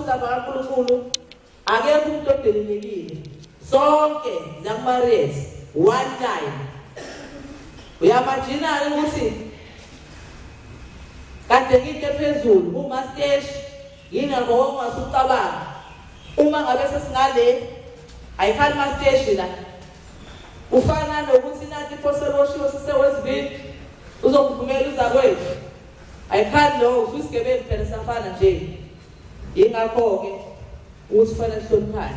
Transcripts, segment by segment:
umhlaba kaNkulunkulu akekho umuntu odelelekile. Sonke nakuMariet one time. Uyamajina ukuthi kade nginte phezulu kumasteshi yingakho ongasucabanga uma ngabe sesingale ayikhali masteshi la. Ufana nokuthi nathi phoseboshiwe sisewesivini uzokuvumela uzakwethu. Ayikhali lo ususigebengu phela safana nje. Yingakho-ke ukuthi kufanele sihloniphane.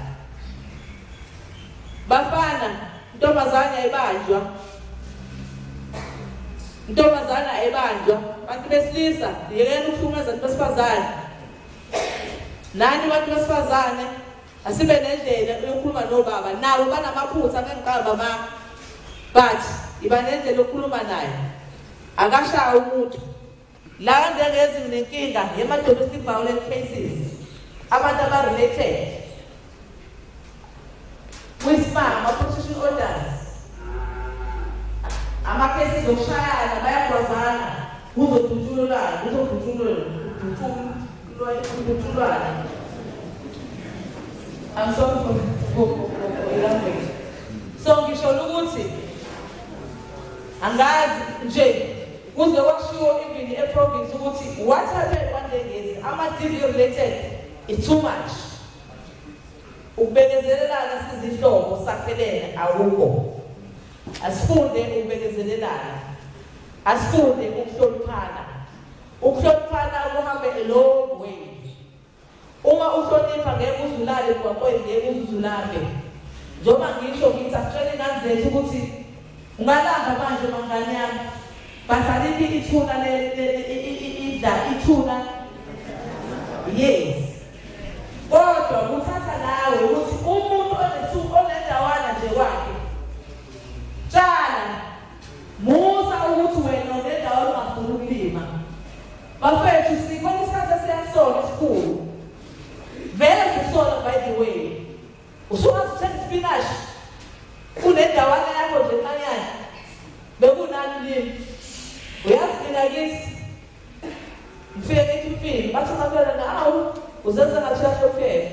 Bafana, intombazane ayibanjwa. Intombazane ayibanjwa. Bantu besilisa, yekeni ukuhlukumeza abantu besifazane. Nani bantu besifazane, asibe nendlela yokukhuluma nobaba. Nabo banamaphutha angeke ngiqamba mama. But iba nendlela yokukhuluma naye. Akashaya umuntu. La ndengezi nginenkinga yema-domestic violence cases. Abantu aba-related. Kwisimama, protection orders. Ama-cases okushayana bayagwazana. Kuzodutshulwana, kuzodutshulwana. I'm sorry for language. So ngisho ukuthi angazi nje kuze kwashiwo even e-province ukuthi what happened kwaNdengezi ama-DV related is too much. Ukubekezelelana sizihlobo sakhelene awukho. Asifunde ukubekezelelana. Asifunde ukuhloniphana. Ukuhloniphana kuhambe a long way. Uma uhlonipha ngeke uzulale emgwaqweni, ngeke uzulambe. Njengoba ngisho ngithi asitshele ingane zethu ukuthi ungalamba manje mangane yami. But aliphi ithuna idla ithuna. Yes. Kodwa kuthatha nawe ukuthi umuntu onendawana nje wakhe. Tshala. Musa ukuthi wena unendawo ongafuni ukulima. Bafethu sikhona isikhathi esiyasona esikhulu. Vele sisona by the way. Usungathi uthenga ispinashi. Unendawana yakho nje encanyana. Bekunani limi. Uyazi mina kithi ngifike ngithi mfini bathi umakhelwane awu uzenza ngathi uyahlupheka.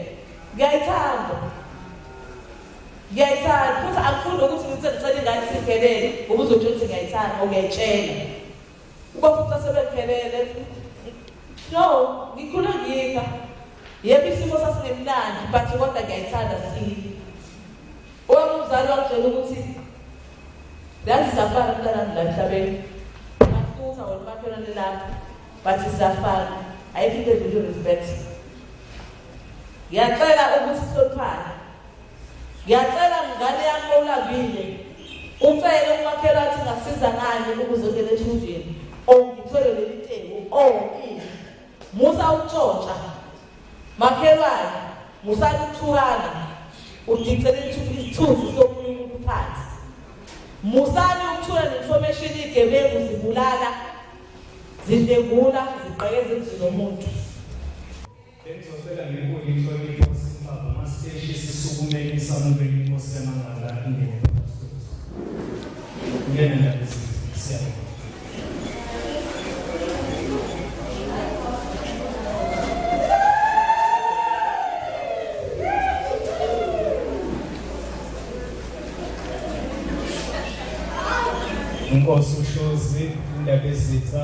Ngiyayithanda. Ngiyayithanda futhi angifuni ukuthi ngicela ingane siphelele ngoba uzotshela ukuthi ngiyayithanda ungiyayitshela. Uba futhi sebephelele. No, ngikhule ngikha. Yebo isimo sasingemnandi but kodwa ngiyayithanda still. Owami umzali wangitshela ukuthi yazi siyafana mntanami la emhlabeni. Ngafutha wena umakhelwane lapha but siyafana. Ayikho into edlula respect. Ngiyacela ukuthi sihloniphane. Ngiyacela ngane yami olambile. Ucele umakhelwane athi ngasiza ngani ukuze ungene ethunjini. Or ngithole leli teku or ini. Musa ukutshontsha. Makhelwane, musa ukuthukana. Udicele isithunzi somunye umuntu phansi. Musani ukuthula ne-information igebengu zibulala, zidlengula, zigqekeza emzini womuntu. Bengizocela ngenkulu inhlonipho sibaba masiteshi sisukumele samukele inkosi yamangala ingene phakathi kwethu. Ngena ndaba siyabonga. Inkosi uShozi indaba ezitha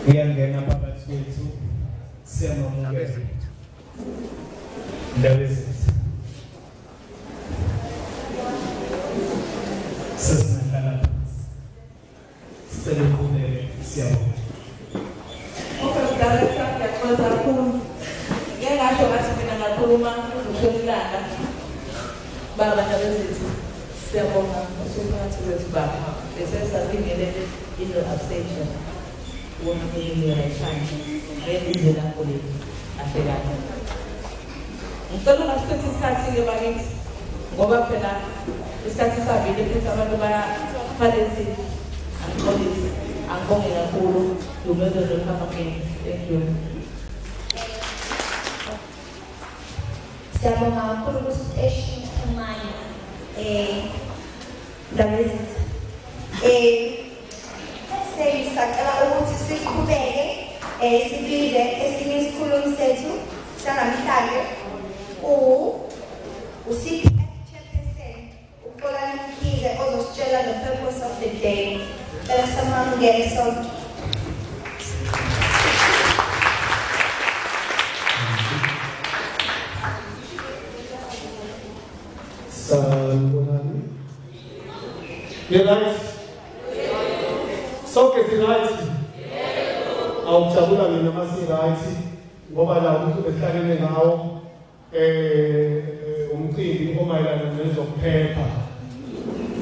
uyangena phakathi kwethu siyamamukela. Indaba ezitha sesingahlala phansi sicela uqhubeke siyabonga. Okay, ngiyaxolisa kakhulu. Ngeke ngasho ngathi mina ngakhuluma kuzoshona ilanga. Baba Ndabezitha, siyabonga usuphakathi kwethu baba. Bese sabingelele into absentia. Wona kuyini right ngeke lakho leli kahle kahle. Ngicela ungasichithi isikhathi-ke bakithi ngoba phela isikhathi sabile futhi abantu bayafanele angixolise angibonge kakhulu. Dumelo lomphakathi. Thank you. Siyabonga kakhulu kuSiteshi Khumalo Ndabezitha. Sesacela ukuthi siqhubeke sibize esinye isikhulumi sethu Sanamhlanje u-CPF chairperson uXolani Mkhize ozositshela the purpose of the day. Cela samamukele sonke. Sanibonani. Ni right? Sonke si right? Awujabula mina masi right ngoba la umuntu behlalele ngawo umcimbi omayelana nezokuphepha.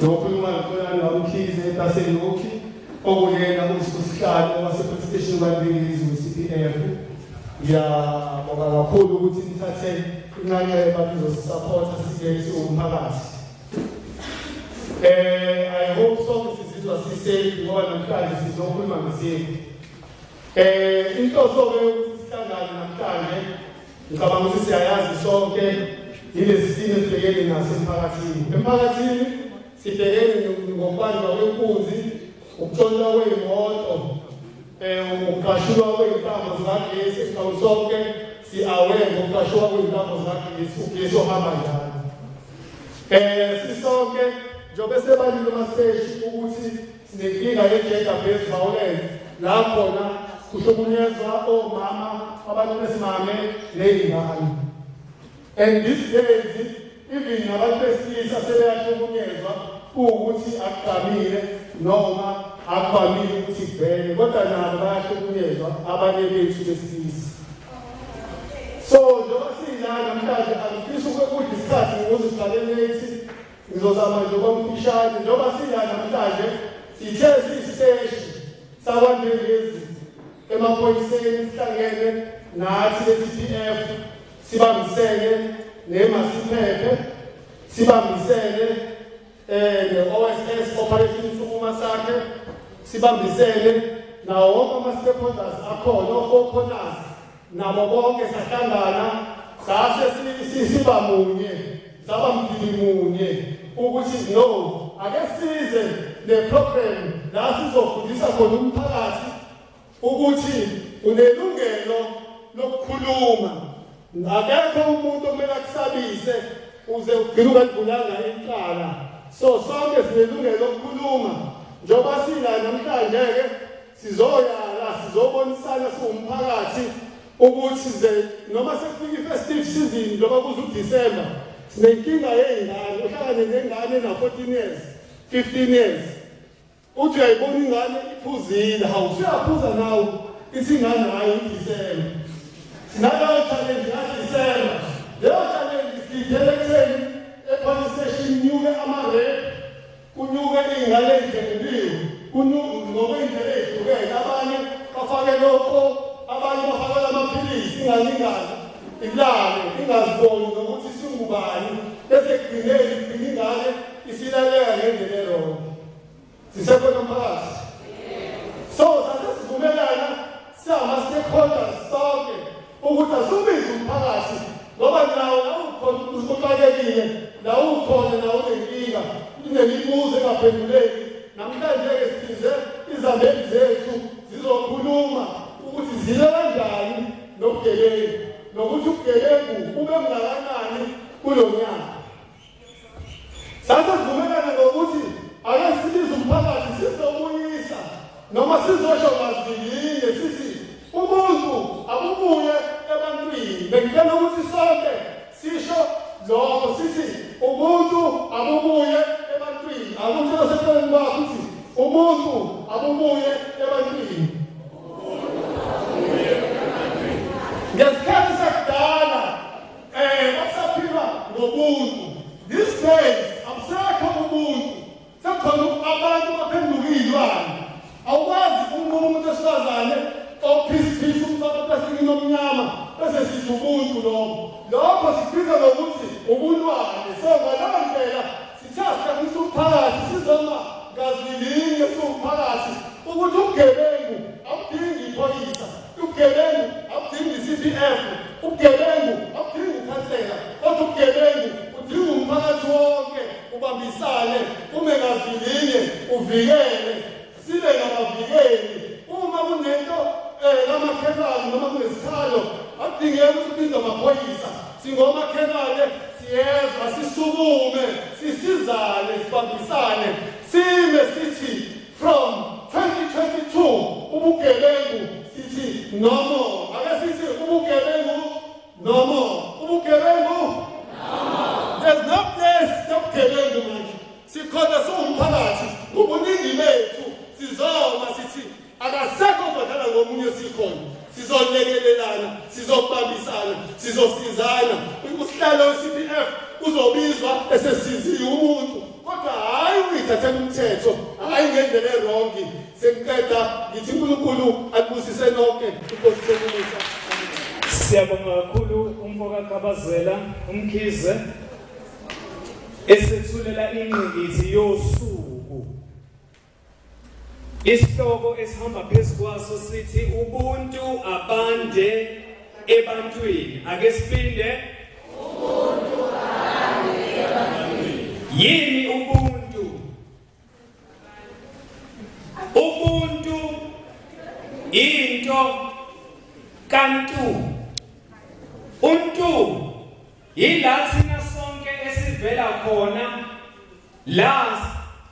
Nokhuluma noXolani Mkhize etaseNoki okuyena usihlalo wase-police station kwaNdingizwe CPF. Ngiyabonga kakhulu ukuthi nithathe inxenye nizosupporta sibe umphakathi. I hope sonke sizizwa sisafe ngoba namhlanje sizokhuluma ngesifo. Inhloso-ke yokuthi sihlangane namhlanje ngicabanga ukuthi siyayazi sonke yilesi simo esibhekene naso emphakathini. Emphakathini sibhekene ngokubanjwa kwenkunzi, ukutshontshwa kwey'moto, ukuqashulwa kwey'ntambo zikagesi. Sonke si-aware ngokuqashulwa kwey'ntambo zikagesi, ugesi ohamba njalo. Sisonke njengoba sebalile emasteshi ukuthi sinenkinga ye-gender based violence la khona kuhlukunyezwa omama, abantu besimame ney'ngane. And these days even nabantu besilisa sebeyahlukunyezwa kuwukuthi akugqamile noma akuvamile ukuthi kuvele, kodwa nabo bayahlukunyezwa abanye bethu besilisa. So njengoba sila namhlanje angifisi ukudla isikhathi ukuze siqale late, ngizozama nje ukwamfishane. Njengoba sila namhlanje sithe siyisiteshi sakwaNdengezi emaphoyiseni sihlangene nathi le-CPF sibambisene neMasiphephe, sibambisene ne-OSS Operation Sukuma Sakhe, sibambisene nawo wonke ama-stakeholders akhona, o-four corners nabo bonke sahlangana sase siba munye, saba mdini munye ukuthi no, ake size ne-program la sizofundisa khona umphakathi ukuthi unelungelo lokukhuluma. Akekho umuntu okumele akusabise uze ugcine ungalivulanga icala. So sonke sinelungelo lokukhuluma. Njengoba sila namhlanje-ke sizoyala, sizobonisana siwumphakathi ukuthi noma sekufika i-festive season njengoba kuze uDisemba, sinenkinga yey'ngane. Uhlangane nengane ena-14 years, 15 years, uthi uyayibona ingane iphuzile, hawu usuyaphuza nawe, ithi ingane hhayi uDisemba. Sinaleyo challenge ngaDisemba. Leyo challenge siyidele ekutheni e-police station kunyuke ama-rape, kunyuke iy'ngane ey'dlwenguliwe, ngokwey'ndlela ey'hlukene. Abanye bafake lokho, abanye bafake amaphilisi, ingane ingazi ilale, ingaziboni nokuthi singubani, bese ekugcineni igcina ingane isilaleka ngendlela erongo. Sisekhona mphakathi? So sase sivumelana singama-stakeholders sonke ukuthi asiwubize umphakathi ngoba nawo la ukhona uxakekile, la ukhona nawo unenkinga, unemibuzo engaphenduleki. Namhlanje-ke sibize izambeli zethu zizokhuluma ukuthi zile kanjani nobugebengu nokuthi ubugebengu bube bungakanani kulo nyaka. Sase sivumelana ngokuthi ake sibize umphakathi sizobuyisa noma sizosho ngazwilinye sithi ubuntu abubuye ebantwini. Bengicela ukuthi sonke sisho lokho, sithi ubuntu abubuye ebantwini. Akutshela seceleni kwakho ukuthi ubuntu abubuye ebantwini. Ngesikhathi sakudala basaphila ngobuntu. These days abusekho ubuntu, sekukhona abantu baphenduka iy'lwane. Awukwazi ukunquma umuntu wesifazane ophisiphisi umfaka eplastikini omnyama bese sithi ubuntu lokho. Lokho sikubiza ngokuthi ubulwane. So ngaleyo ndlela sithe asihlanganise umphakathi, sizoma ngazwilinye siwumphakathi ukuthi ubugebengu abudingi iphoyisa, ubugebengu abudingi i-CPF, ubugebengu abudingi ukhansela, kodwa ubugebengu udinga umphakathi wonke ubambisane, ume ngazwilinye, uvikele, sibe ngabavikeli. Uma kunento kamakhelwane noma kunesikhalo Akudingeki ukuthi ulinde amaphoyisa. Singomakhelwane siyezwa, sisukume, sisizane, sibambisane, sime sithi from 2022 ubugebengu sithi no more. Ake sithi ubugebengu no more. Ubugebengu no more. There's no place yobugebengu manje. Sikhona siwumphakathi ngobuningi bethu sizoma sithi akasekho ozodlala ngomunye sikhona. Sizolekelelana, sizobambisana, sizosizana. Usihlalo we-CPF uzobizwa esesiziwe umuntu. Kodwa hayi uyithathela umthetho, hayi ngendlela erongi. Sengiqeda ngithi uNkulunkulu akubusise nonke. Inkosi sokumusa. Siyabonga kakhulu umfoka Khabazela uMkhize esethulela ingqikithi yosuku. Isihloko esihamba phezu kwaso sithi ubuntu abande ebantwini. Ake siphinde, ubuntu abande ebantwini. Yini ubuntu? Ubuntu into kantu. Untu yila thina sonke esivela khona, la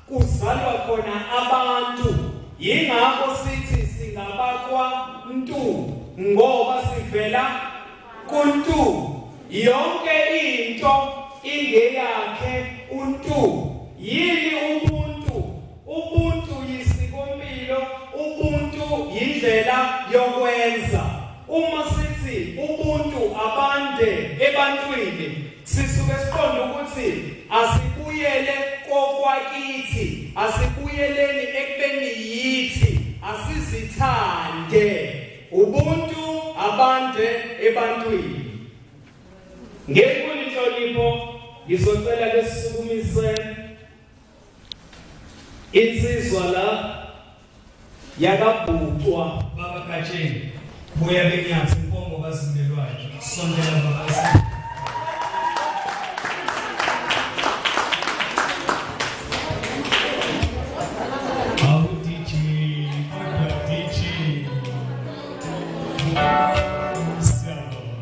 kuzalwa khona abantu. Yingakho sithi singabakwa ntu ngoba sivela kuntu. Yonke into ingeyakhe untu. Yini ubuntu? Ubuntu yisikompilo, ubuntu yindlela yokwenza. Uma sithi ubuntu abande ebantwini, sisuke siqonde ukuthi asibuyele kokwakithi, asibuyeleni ekubeni yithi, asizithande. Ubuntu abande ebantwini. Ngenkulu inhlonipho ngizocela lesisukumise insizwa la yakabhucwa baba Gatsheni, buya benyathi inkomo kaZimbelwayo, sondela baba. Awu DJ, kodwa DJ. Siyabonga.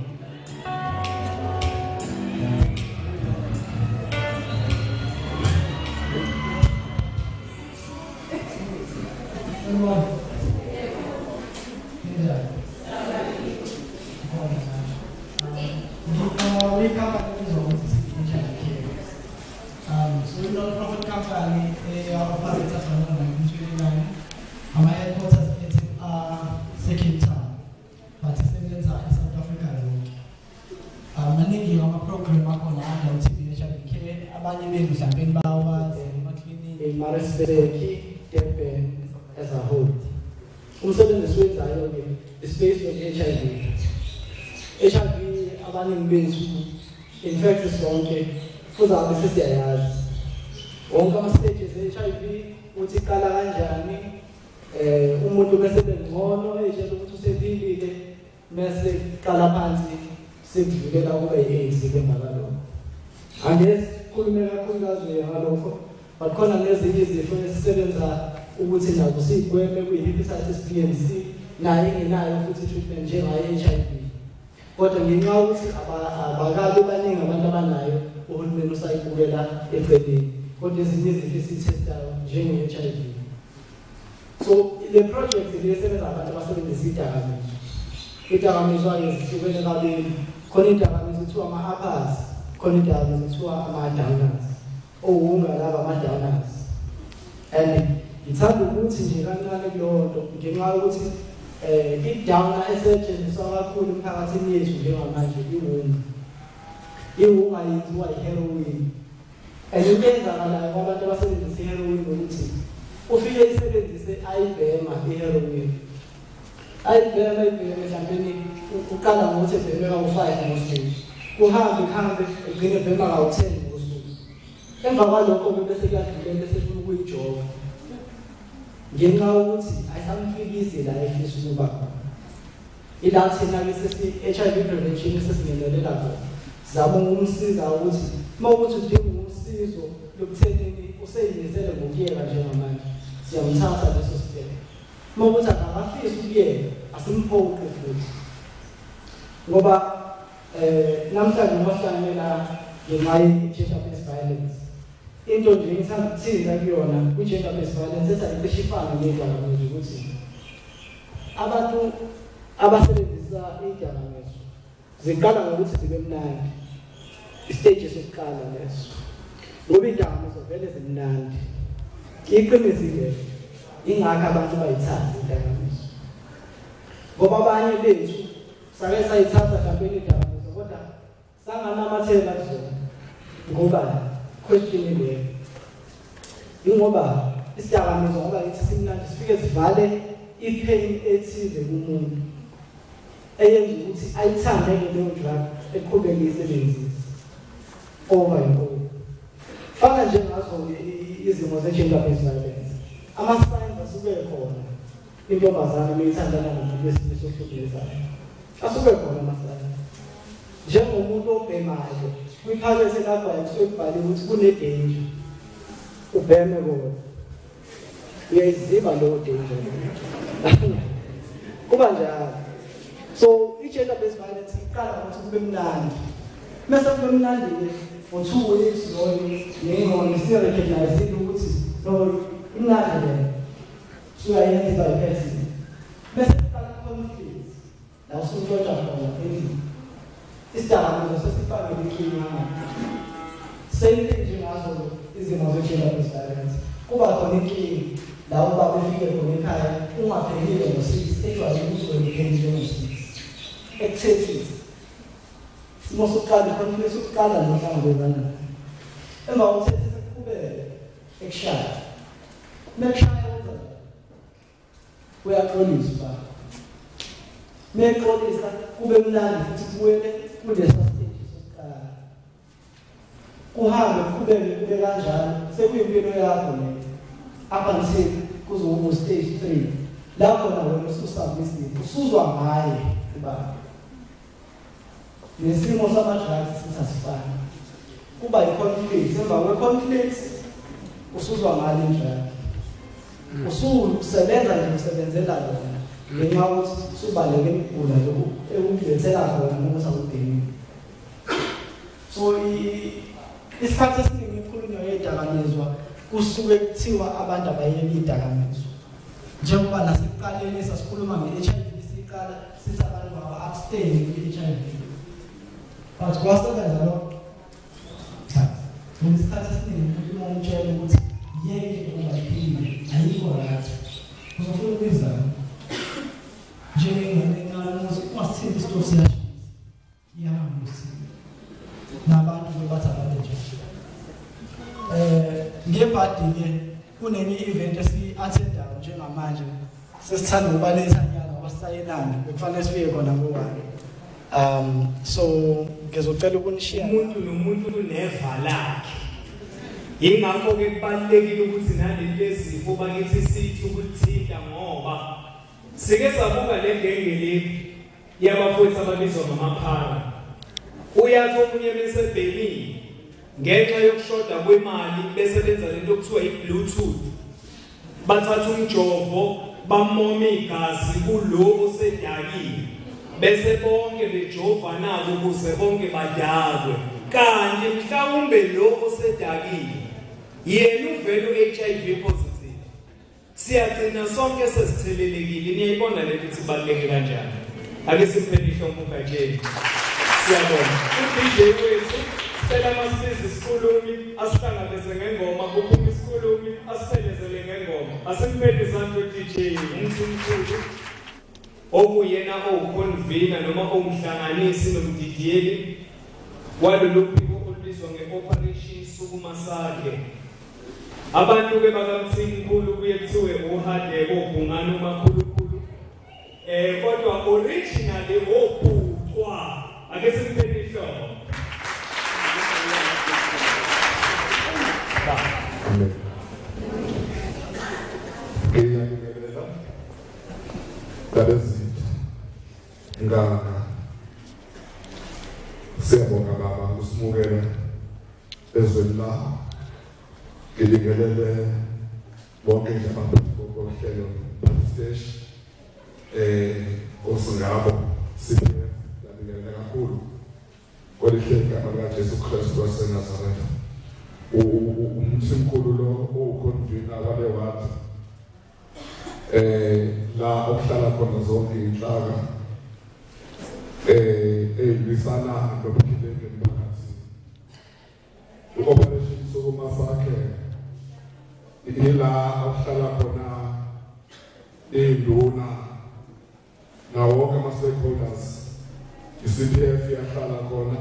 So we non-profit company operates from 1929. Our headquarters is Cape Town, but isebenza eSouth Africa yonke. Maningi ama-program akhona under TB HIV care, abanye benu mhlawumbe bawazi emaklinikhi, eMaritzburg, Durban as a whole. Umsebenzi esiwenzayo-ke is based on HIV. HIV abaningi bethu, in fact sonke, futhi abe sesiyayazi. Wonke ama-stages e-HIV uthi iqala kanjani, umuntu bese bengcono ey'tshela ukuthi usephilile, bese qala phansi sekudlulela kuba yi-AIDS emva kwalokho. Angeke sikhulume kakhulukazi ngalokho, but khona nezinye izifo esisebenza ukuthi nazo siyigweme kuyi-hepatitis B and C, nayo ingenayo futhi i-treatment njengayo i-HIV. Kodwa ngenxa yokuthi abakabi baningi abantu abanayo, uhulumeni usayibukela eceleni. Kodwa ezinye izifo esiyithestayo njenge-HIV. So le project le isebenza abantu abasebenzisa idakamizwa. Idakamizwa-ke zihlukene kabili. Khona idakamizwa kuthiwa ama-uppers, khona idakamizwa kuthiwa ama-downers. Owunga laba ama-downers. And ngithanda ukuthi nje kancane kuleyo nto ngenxa yokuthi i-downer esetshenziswa kakhulu emphakathini yethu njengamanje iwunga. Iwunga yenziwa i-heroin. And into eyenzakalayo kwabantu abasebenzisa i-heroin ukuthi ufike isebenzise ayibhema i-heroin. Ayibhema ibheme mhlawumbe uqala ngokuthi ebheme kawu-5 ngosuku. Kuhambe kuhambe egcine ebhema kawu-10 ngosuku. Emva kwalokho-ke bese kuyadlulela bese efuna ukuyijova. Ngenxa yokuthi ayisamfikisi la efisa ukuba khona. Ila thina-ke sesi-HIV prevention sesingenelela khona. Sizama ukumsiza ukuthi uma ukuthi udinga usizo lokuthenini useyimisele ngokuyeka njengamanje, siyamthatha leso step. Uma ukuthi akakafisi ukuyeka, asimphoqe futhi. Ngoba namhlanje ngohlanganela ngenxa ye-gender-based violence. Into nje engithanda ukuthinta kuyona kwi-gender-based violence ethi ayicishe ifane ney'dakamizwa ukuthi abantu abasebenzisa iy'dakamizwa ziqala ngokuthi zibe mnandi. Isiteji sokuqala leso. Ngoba iy'dakamizwa vele zimnandi. Iqiniso-ke ingakho abantu bayithatha iy'dakamizwa. Ngoba abanye bethu sake sayithatha mhlawumbe iy'dakamizwa kodwa sanganamathela kuzona. Ngoba question leyo. Ingoba isidakamizwa ngoba ngithi simnandi sifike sivale ipain ethize kumuntu eyenza ukuthi ayithande ke leyo drug eqhubeke isebenzise over and over. Fana njengazo izimo ze-gender-based violence. Ama-signs asuke khona intombazane meyithandana nomuntu wesilisa ohlukumezayo. Asuke khona ama-signs. Njengomuntu obhemayo kwiphakethe lakho kusuke kubhaliwe ukuthi kune-danger. Ubheme kona. Uyayiziba leyo danger. Kuba njalo. So i-gender-based violence iqala ngokuthi kube mnandi. Mase kube mnandi-ke for 2 weeks nengqondo siya-recognize ukuthi no imnandi le. Suyayenza iba yi-pattern. Bese kuqala conflict. La usuntshontsha khona endlini. Isidakamizwa sesifakele inkinga. Same thing njengazo izimo ze-gender-based violence. Kuba khona inkinga la ubaba efike khona ekhaya ungaphelile ngo-6 ejwayele ukuthi wena uphelile ngo-6. Ekuthethisa. Isimo sokuqala, i-conflict sokuqala nohlangabezana nayo. Emva kokuthethisa kuqhubeke ekushaya. Mekushaya wenza njani? Uyaxolisa ubaba. Mexolisa kube mnandi futhi kubuyele kulesa stage sokuqala. Kuhambe kuqhubeke kube kanjalo sekuyimpilo yakho leyo. Up until kuzoba stage 3. Lapho na wena ususubmissive, usuzwa ngaye ubaba. Nesimo sama-drugs sithi asifani. Kuba i-conflict, emva kwe-conflict usuzwa ngale drug. Ususebenza nje usebenzela yona ngenxa yokuthi usubaleke imigula lokhu ekukulethela khona noma usakubhemile. So isikhathi esiningi ikhulunywa ngey'dakamizwa kusuke kuthiwa abantu abayeke iy'dakamizwa. Njengoba nasekuqaleni sasikhuluma nge-HIV siqala sithi abantu aba-abstain kwi-HIV. But kwasebenza lokho? Cha. Ngesikhathi esiningi umuntu uma umtshela ukuthi yeke ngoba iphile ayikho right. Uzofuna ukuyizama. Njengengane encane ukuthi ungasithinti isitofu siyashisa. Iyahamba usithinta. Nabantu ke bathi ababe njalo. Ngebhadi ke kunenye event esi-attendayo njengamanje sesithanda ukubaletha nyana ngoba sisayinana bekufanele sifike khona ngo-1. So ngizocela ukunishiya. Umuntu nomuntu uneva lakhe. Yingakho ke kubalulekile ukuthi naleli lezifo bakithi sithi ukuthinta ngoba sike sabuka le genge le yabafowethu ababizwa ngamaphara. Uyathi omunye besebhemile ngenxa yokushoda kwemali bese benza lento okuthiwa i-Bluetooth. Bathatha umjovo bamoma igazi kulo osedakile. Bese bonke bejova nabo ukuze bonke badakwe. Kanti mhlawumbe lo osedakile yena uvele u-HIV positive. Siyagcina sonke sesithelelekile. Niyayibona lento ukuthi ibaluleke kanjani. Ake simphele ihlombe uGatsheni. Siyabonga. U-DJ wethu sicela masibize isikhulumi asihlangabeze ngengoma, kuphume isikhulumi asiphelezele ngengoma. Asimphele izandla u-DJ uMthimkhulu okuyena owuconvener noma owumhlanganisi nomdidiyeli walolu phiko olubizwa nge-Operation Sukuma Sakhe. Abantu ke bakaMthimkhulu kuye kuthiwe ohadeko obhungane omakhulukhulu. Kodwa originally obhuqwa. Ake simphele ihlombe. Amen. Ngiyabingelela Ndabezitha ngaka siyabonga baba ukusimukela ezweni lakho. Ngibingelele bonke nje abaphathi bohlelo siteshi osingabo CPF Ngiyabingelela kakhulu kwelihle igama likaJesu Kristu waseNazaretha. Umthimkhulu lo uconvener wale ward la okuhlala khona zonke inhlaka ezilwisana nobugebengu emphakathini. Operation Sukuma Sakhe ila okuhlala khona induna nawo wonke ama-stakeholders. I-CPF iyahlala khona,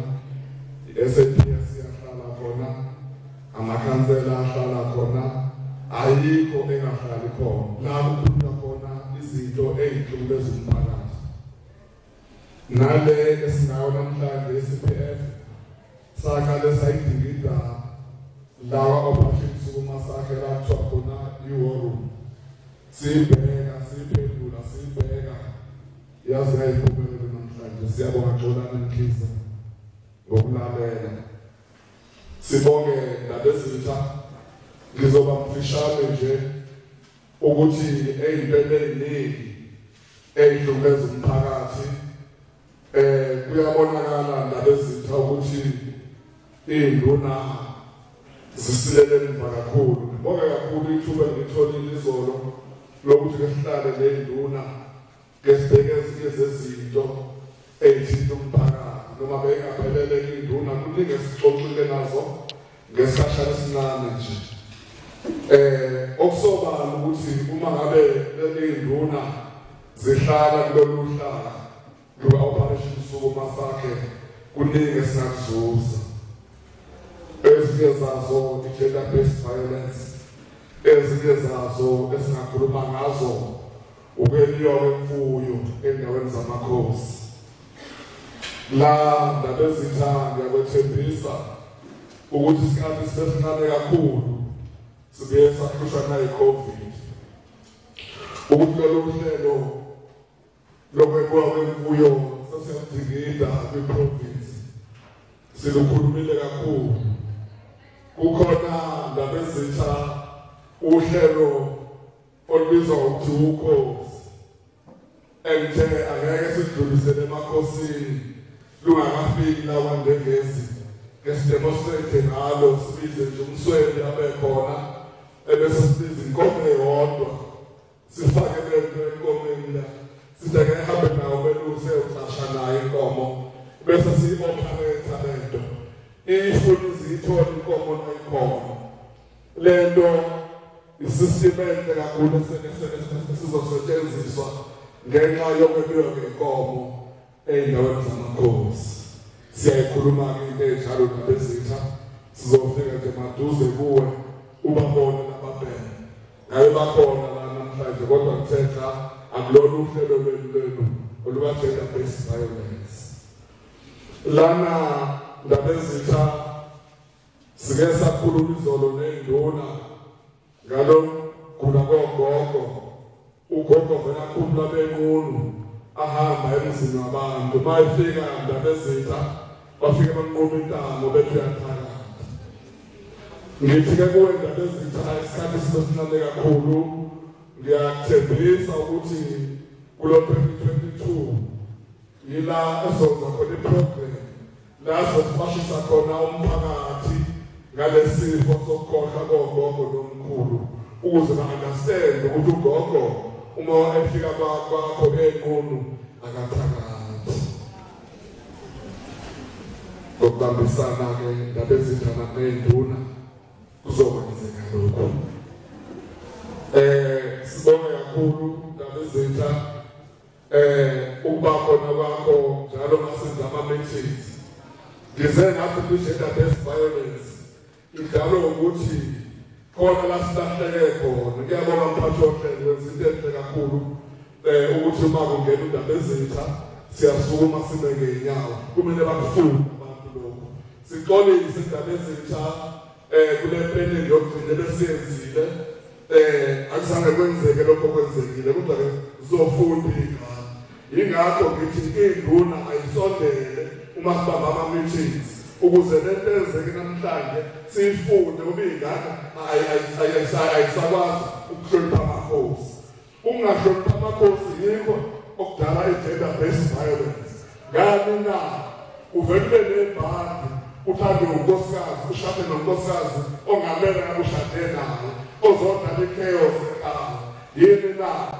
i-SAPS iyahlala khona, amakhansela ahlala khona, ayikho engahlali khona. La kukhulunywa khona izinto ey'hlukumeza umphakathi. Nale esinayo namhlanje i-CPF saqale sayidingida lawa Operation Sukuma Sakhe la kuthiwa khona i-war room. Siyibheka, siyiphendula, siyibheka, yazi yayiphumelele namhlanje. Siyabonga Xolani Mkhize ngokulalela. Sibonge Ndabezitha. Ngizoba mfishane nje ukuthi ey'ntweni ey'ningi ey'hlukumeza umphakathi kuyabonakala Ndabezitha ukuthi iy'nduna zisilele emva kakhulu. Ngibonge kakhulu ithuba engilitholile izolo lokuthi ke sihlale ney'nduna ke sibheke ezinye zezinto ey'thinta umphakathi. Noma bengaphelele iy'nduna, kuningi esixoxile nazo ngesikhashana esincane nje. Okusobala ukuthi uma ngabe ley'nduna zihlala kulolu hlaka lwa-Operation Sukuma Sakhe, kuningi esingakuzuza. Ezinye zazo i-gender based violence, ezinye zazo esingakhuluma ngazo ukweliwa kwemfuyo endaweni zamakhosi. La Ndabezitha ngiyakwethembisa ukuthi isikhathi sesincane kakhulu, sibuye sahlushwa nayi-COVID, ukuthi lolu hlelo lokwebiwa kwemfuyo sesiyadingida kwi-province, silukhulumile kakhulu. Kukhona Ndabezitha uhlelo olubizwa ngokuthi ukhozi, engithe angeke sidlulisele emakhosini lungakafiki la kwaNdengezi, ngesidemonstrate ngalo, sibize nje umsweli abe khona, ebese sibiza inkomo eyodwa, sifake lento enkomeni la, sithi ake ihambe nawo beluse ucasha nayo inkomo, bese siyi-operate lento ifuna iziyithole inkomo nayikhona. Lento isystem enhle kakhulu esizosetshenziswa ngenxa yokwebiwa ngenkomo ey'ndaweni zamakhosi. Siyayikhuluma-ke into enjalo Ndabezitha, sizofika nje maduze kuwe ubabone lababheke. Ngabe bakhona la namhlanje, kodwa ngithe cha, akulona uhlelo lwenu oluka-gender based violence. Lana Ndabezitha sike sakhuluma izolo ney'nduna ngalo gula kogogo. Ugogo vele akhulula benqunu ahamba emzini wabantu. Uma efika Ndabezitha bafike bamnquma intamo bethi uyathakatha. Ngithi-ke kuwe Ndabezitha, isikhathi sibe sincane kakhulu. Ngiyakuthembisa ukuthi kulo 2022 yila esonza khona iprogram la sizoqwashisa khona umphakathi ngalesifo sokukhohlwa kogogo nomkhulu, ukuze ba-understand ukuthi ugogo uma efika kwakho enqunu akathakathi. Ngokubambisana-ke Ndabezitha ney'nduna kuzokwenzeka lokhu. Sibonge kakhulu Ndabezitha ukuba khona kwakho njalo masenza ama-meetings. Ngize ngathi kwi-gender based violence idalwe ukuthi khona la silahleke khona. Ngiyabonga mphathi wohlelo, wenza into enhle kakhulu ukuthi uma kungena uNdabezitha siyasukuma sime ngey'nyawo. Kumele bakufunde abantu lokhu. Sixolise Ndabezitha kule planning yokugcina ebesiyenzile, akuzange kwenzeke lokho okwenzekile, kodwa-ke zizofunda iy'ngane. Yingakho ngithi iy'nduna ayisondele uma sibamba ama-meetings, ukuze lento eyenzeke namhlanje siyifunde, ngoba iy'ngane ayisakwazi ukuhlonipha amakhosi. Ukungahlonipha amakhosi yikho okudala i-gender based violence. Ngani na uvele ube nebhadi uthande unkosikazi ushade nonkosikazi ongamele ngabe ushade naye ozodala i-chaos ekhaya. Yini na?